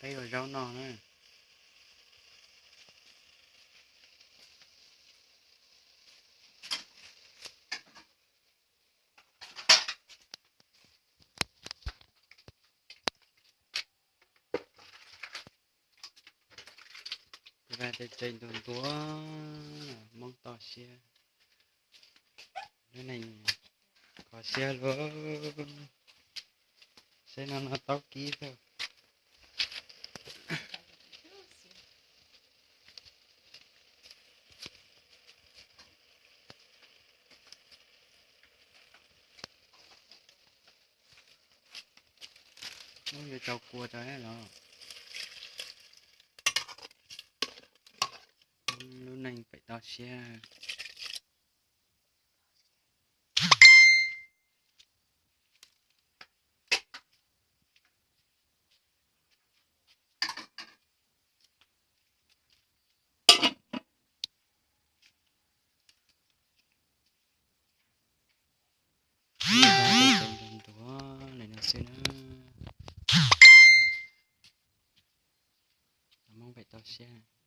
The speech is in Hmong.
Ua zaub noj na. Vaj tej tsev ntuag ntuag, Hmoob toj siab. Lub neej kho siab luaj. Saib no no taub kib xwb. Ub, yuav tau kua rau los. Lub neej pem toj siab. Ntuag ntuag li no xwb na. Hmoob pem toj siab.